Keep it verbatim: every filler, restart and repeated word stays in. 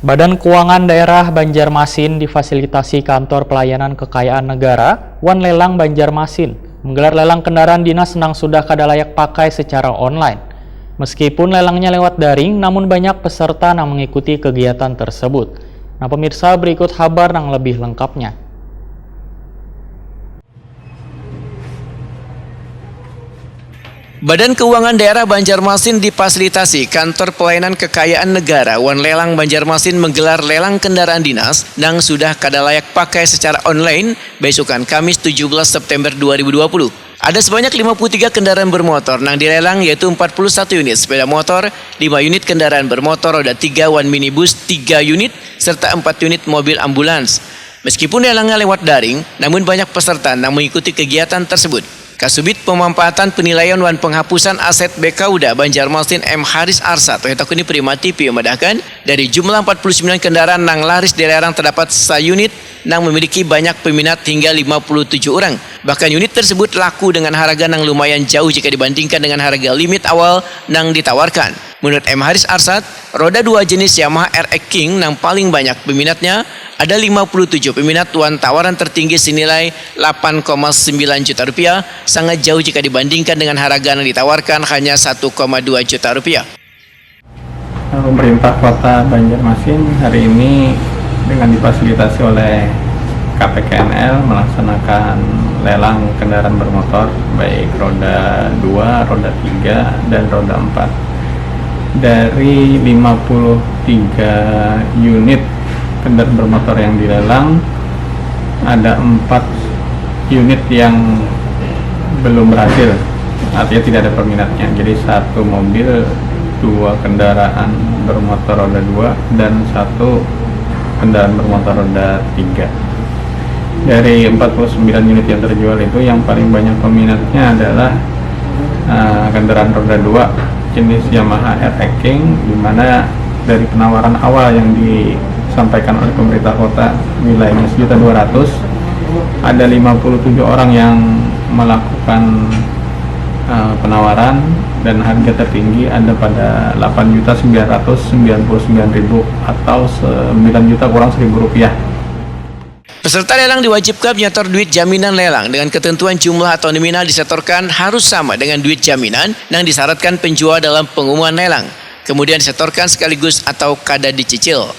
Badan Keuangan Daerah Banjarmasin difasilitasi Kantor Pelayanan Kekayaan Negara wan Lelang Banjarmasin menggelar lelang kendaraan dinas nang sudah kada layak pakai secara online. Meskipun lelangnya lewat daring, namun banyak peserta nang mengikuti kegiatan tersebut. Nah, pemirsa, berikut habar nang lebih lengkapnya. Badan Keuangan Daerah Banjarmasin difasilitasi Kantor Pelayanan Kekayaan Negara wan Lelang Banjarmasin menggelar lelang kendaraan dinas nang sudah kada layak pakai secara online besokan Kamis tujuh belas September dua ribu dua puluh. Ada sebanyak lima puluh tiga kendaraan bermotor nang dilelang, yaitu empat puluh satu unit sepeda motor, lima unit kendaraan bermotor roda tiga wan minibus tiga unit, serta empat unit mobil ambulans. Meskipun lelangnya lewat daring, namun banyak peserta nang mengikuti kegiatan tersebut. Kasubit Pemampatan Penilaian wan Penghapusan Aset B K U D A Banjarmasin M Haris Arsat, wahyu takuni Prima T V, memadahkan, dari jumlah empat puluh sembilan kendaraan nang laris dilelang terdapat sayunit nang memiliki banyak peminat hingga lima puluh tujuh orang. Bahkan unit tersebut laku dengan harga nang lumayan jauh jika dibandingkan dengan harga limit awal nang ditawarkan. Menurut M Haris Arsat, roda dua jenis Yamaha R X King nang paling banyak peminatnya ada lima puluh tujuh peminat wan tawaran tertinggi senilai delapan koma sembilan juta rupiah, sangat jauh jika dibandingkan dengan harga yang ditawarkan, hanya satu koma dua juta rupiah. Pemerintah Kota Banjarmasin hari ini dengan difasilitasi oleh K P K N L melaksanakan lelang kendaraan bermotor, baik roda dua, roda tiga, dan roda empat. Dari lima puluh tiga unit kendaraan bermotor yang dilelang, ada empat unit yang belum berhasil, artinya tidak ada peminatnya. Jadi satu mobil, dua kendaraan bermotor roda dua, dan satu kendaraan bermotor roda tiga. Dari empat puluh sembilan unit yang terjual itu, yang paling banyak peminatnya adalah uh, kendaraan roda dua jenis Yamaha R X King, di mana dari penawaran awal yang disampaikan oleh pemerintah kota, nilainya sejuta dua ratus, ada lima puluh tujuh orang yang melakukan uh, penawaran, dan harga tertinggi ada pada delapan juta sembilan ratus sembilan puluh sembilan ribu atau sembilan juta kurang seribu rupiah. Peserta lelang diwajibkan menyetor duit jaminan lelang dengan ketentuan jumlah atau nominal disetorkan harus sama dengan duit jaminan yang disyaratkan penjual dalam pengumuman lelang, kemudian disetorkan sekaligus atau kada dicicil.